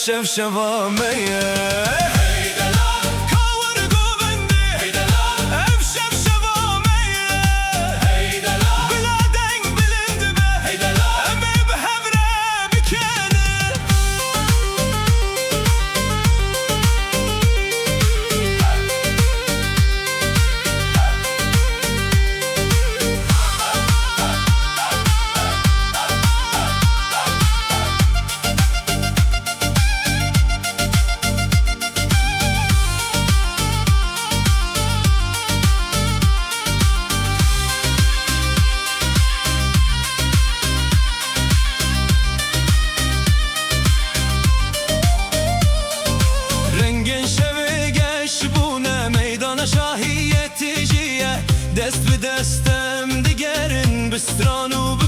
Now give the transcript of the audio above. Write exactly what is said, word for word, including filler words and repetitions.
Şevşeva me ye. Hey delal, ka were govendê. Hey delal, ev şevşeva me ye. Hey delal, bila deng bilind be. Hey delal, em ê bi hev re bikene. Rengên şevê geş bûne, meydana şahiyê tijî ye. Dest bi dest em digerin, bi stran û